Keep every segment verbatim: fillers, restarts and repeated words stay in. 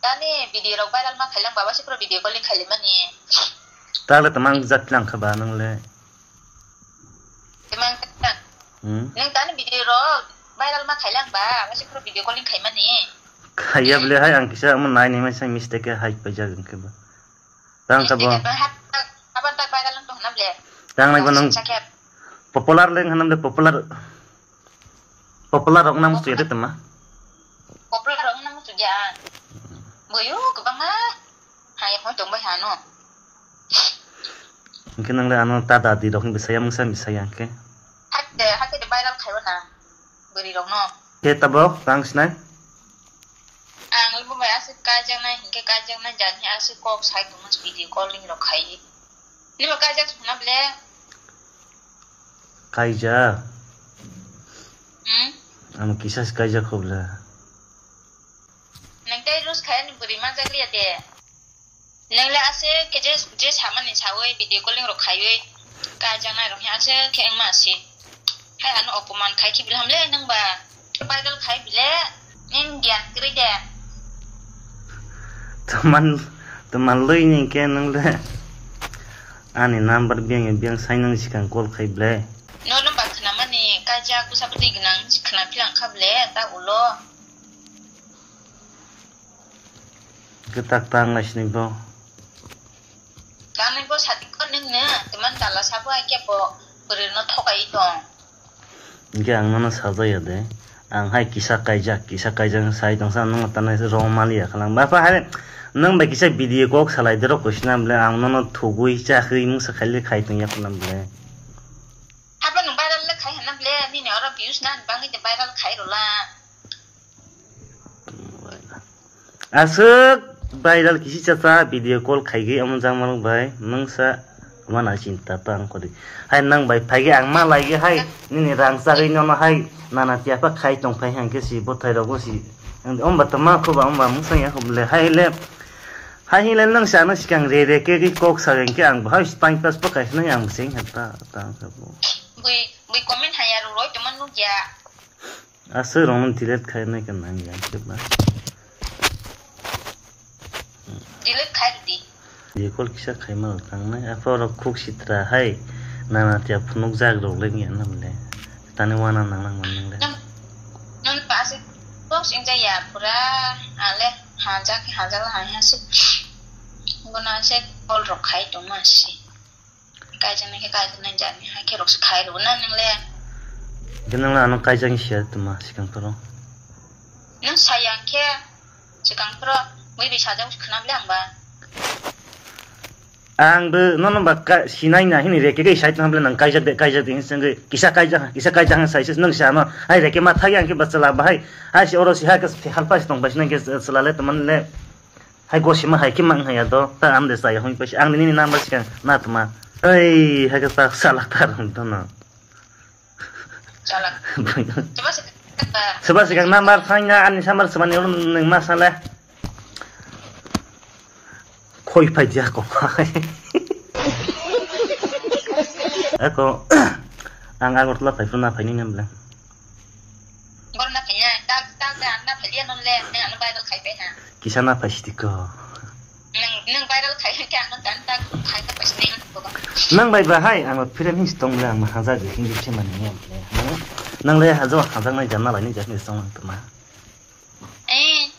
Tani video rok viral ma khailang baba sikro video calling khailimani. Tale tamang jat lang kha ba nang le. Tamang jat lang. Hmm? Nang tani video rok viral ma khailang ba baba sikro video calling khaimani. Khaiya bele hai ang kisa amo nai ni mai sai mistake hai paijak ang khe ba. Tang sabo. Mistake ba hap aban tak viral lang to hanam le. Tang nai ba nang. Sakya. Popular leng hanam le popular. Popular rok nam suya de tama. Popular rok nam suya. Boyo kwbangma. Hai hon tong bai hano. Hingke nang le ano ta dadi rok ni bisaya mungsa bisaya hingke. Hakte hakte viral khaibo na. Bwrwi rok no. Ke tabok tang sinai. Ang le bo bai aswk kaijaknai hingke kaijaknai jani aswk kok sai tongma video calling rok khai. Nima kaijak suna ble. Kaijak? Hmm? Ano kisa se kaijak kho ble. Nang tei rus khai ni bwrwi manjak liya de. Nang le ase ke je, je samani sawi video calling rok khaiwi kaijaknai rok he ase ke wngma si. Hai ano opoman khai khibil hamle nang ba. Viral khai bile, nin gyan kri de. Teman, teman lui ni ke nang le. Ani number biang biang sai nang sikang call khai ble. No number khna mani kaja kusa pati gnang khna philang kha ble ta ulo. Kwtak tang lai sini bo. Tangwi bo sadi ko nung no, teman dala sabo ai kebo bwrwi no thokai tong. Hingke ang nono sajaya de. Ang hai kisa kaijak, kisa kaijak sai tongsa nung tanai se rong mali ya khalang. Bapa hai nung bai kisa video kok salai de rok koisna bole ang nono thugui chakri mung sa khaile khai tong ya khalang bole. Haba nung viral le khai hana bole, nini oro views na bangwi de viral khai rola. Aswk viral kisi chacha video call khaigwi omo jang manuk bai mungsa mana chinta tang kodi. Hai nang bai phaigwi ang ma laigwi hai nini rang chagwi nono hai nana tiya pa khai tong phai hangke si bwthai rogo si. Omba tama khuba omba mungsa ya khub le hai le. Hai hile nang sa no sikang re re ke kok sa hangke ang bahai spine pass pa kaisna yang sing hata tang khabu. Bui, bui comment haya ro roi teman nuk ya. Aswk rokno delete khainai khe nang ya khe ba. Delete khai rwdi. Recall kisa khaima rok tangnai. Aphano rok khuk sitra hai. Nana tiya phunukjak rok le wngya nang le. Tani wana nang nang man nang le. Nang, nang pa se. Box ingjaya pura. Ale. Hajak, hajak la hanya se. Guna se call rok khai tongma se. Kaijaknai khe kaijaknai jani hai khe rokse khai rwna nang le. Hwnkhe nang le ano kaijaknai siya tongma swkang phoro. Nang saya khe swkang phoro bui bai sajak khna bole ang ba. Ang bo nono ba sinai na hini reke khe sai tong bole nang kaijak de kaijak de hinwi swngwi kisa kaijak kisa kaijak sai se nang sa ano hai reke ma thagi ang khe ba chwla bahai hai se oro si hai khe halpa se tong bai se nang khe chwla le tongma le. Hai gosima hai khe mang haya do, ta ang de chaya hwn paisa, ang nini number sikang na tma. Ei, hai khe ta salak ta rung to no. Salak. Soba sikang number thang na, ani samar samani oro nang ma sale. Khoi phai dia ko. Ako, ang Agartala phai phuru na phai ni nam le. Bor na phaiya, tak, tak, tak, na phaiya non le, nang ano viral khai phai ha. Kisa na phai sidi ko. Nang, nang viral khai khe ano tan tak khai ta phai sini ko. Nang bai ba hai, ang phire ni stong le, ang haja ge hindi se mani ya. Nang le hajo haja nai jana lai ni jani stong lang tma. Eh,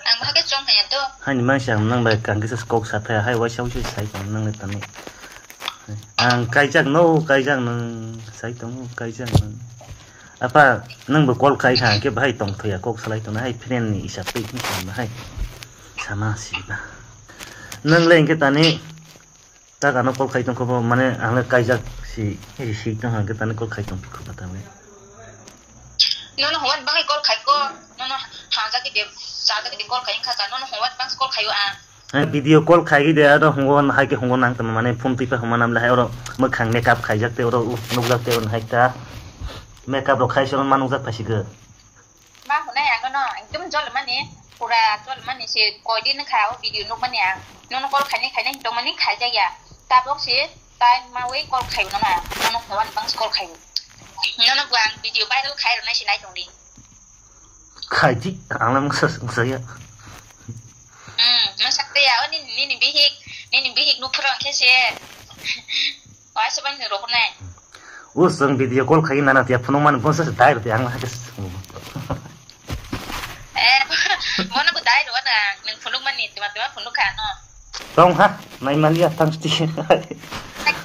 ang ba ke chong phaiya to. Hai ni mang siang nang bai kang kisa kok sa phai, hai wai sau sai nang le tani. Ang kaijak no, kaijak nang, sai tong kaijak nang. Apa, nang bo call khai kha, hwnkhe bahai tong thaya, kok salai tong hai friend ni isap twi hwnkhe bahai. Sama si ba. Nang le hwnkhe tani, tak ano call khai tong kho bo, mane ang le kaijak si, si tong hwnkhe tani call khai tong kho ba tani. Nono hwnba bangwi call khai ko, nono hajak de, chajak de call khai kha, nono hwnba bangwi call khai o ang. Hai video call khai de aro hungo hai ke hungo nang tamo mane phone twi pa huma nam le hai oro mwkhang makeup khaijak te oro nukjak te oro hai ta makeup rok khai se oro ma nukjak phai si go. Ma hunai ang no ekdom jol mani pura jol mani se koi din kha o video nuk mani ang nono call khai ni khai ni tong mani khaijak ya tabok se time ma wi call khai no ma nono hwnba bangwi call khai nono bo ang video viral khai ro nai se nai tong di. Khai di ang le masa masa ya. Ya, o nini, nini bihik, nini bihik nuk phuru khe se. Waisa bani rok nai. O chwng video call khai nana tiya phunuk mani bonsa se dai roti ang hai. Eh, bono ko dai ro na, nung phunuk mani, tima tima phunuk kha no. Tong ha, nai mani ya tang sti.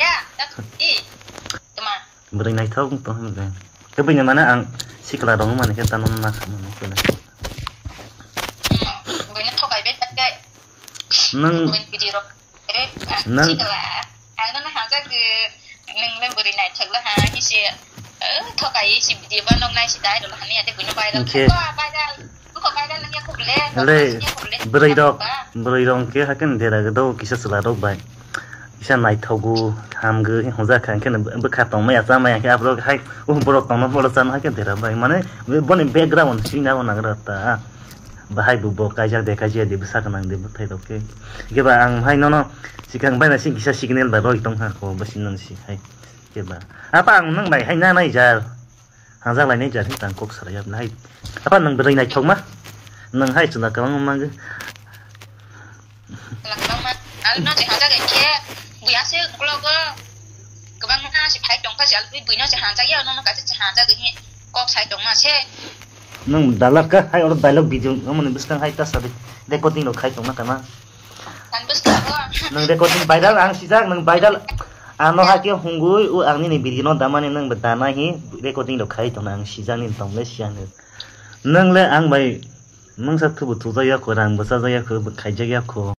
Ya, ta i. Tuma. Bwrwi naithok wng tong hwnwi. Tei buini mane ang sikla rok wngmani khe tamo na kha mani khe. Hmm, buino thokai bai tak kai. Nwng Buini video rok. Eh, nwng sikla. Ang no hamjak de nwng le bwrwi naithok la ha hi se. Eh, thokai si video ba nok nai si dai ro hani ate buino viral. Hwnkhe. Ba viral. Buko viral nang ya khuk le. Le, Nang ya khuk le. Bwrwi rok, bwrwi rok hwnkhe haikhe dera do kisa chwla rok bai. Kisa naithogo, hamgo, hwnjak kha, hwnkhe bwkha tongmaya, chamaya, hwnkhe aborok hai, oh, borok tongma, borok chama, haikhe dera bai. Mane, boni background, sina bo nagra ta. Bahai bo, bo kaijak de, kaijak de, bwsa gwnang de, bwthai rok khe. Hwnkhe ba ang hai nono, sikang bai na sing kisa signal bai roi tong kha, ko, bwswk nang si hai. Hwnkhe ba. Apa ang nang bai hai na nai jar. Hajak lainai jar hwn tang kok sarai yabna hai. Apa nwng bwrwi naithokma? Nwng hai chwla kwbangma mangwi. Kwbangma. Ang no je hajak khe buya se uklok o kwbangma se phai tong kha se alwi buino se hajak ya no no kaisa se hajak hi kok sai tongma se. Nwng dalak ka hai oro dialogue video amoni bwskang hai ta sadi recording rok khai tongma kama. Ang bwskango. Nwng recording viral ang sijak, nwng viral. Ano ha khe hungui, o ang nini video no damani nwng bo dana hi recording rok khai tongna ang sijak nini tong le siya nwng. Nwng le ang bai mungsa thubu thujak ya kho, rang bwchajak ya kho, khaijak ya kho.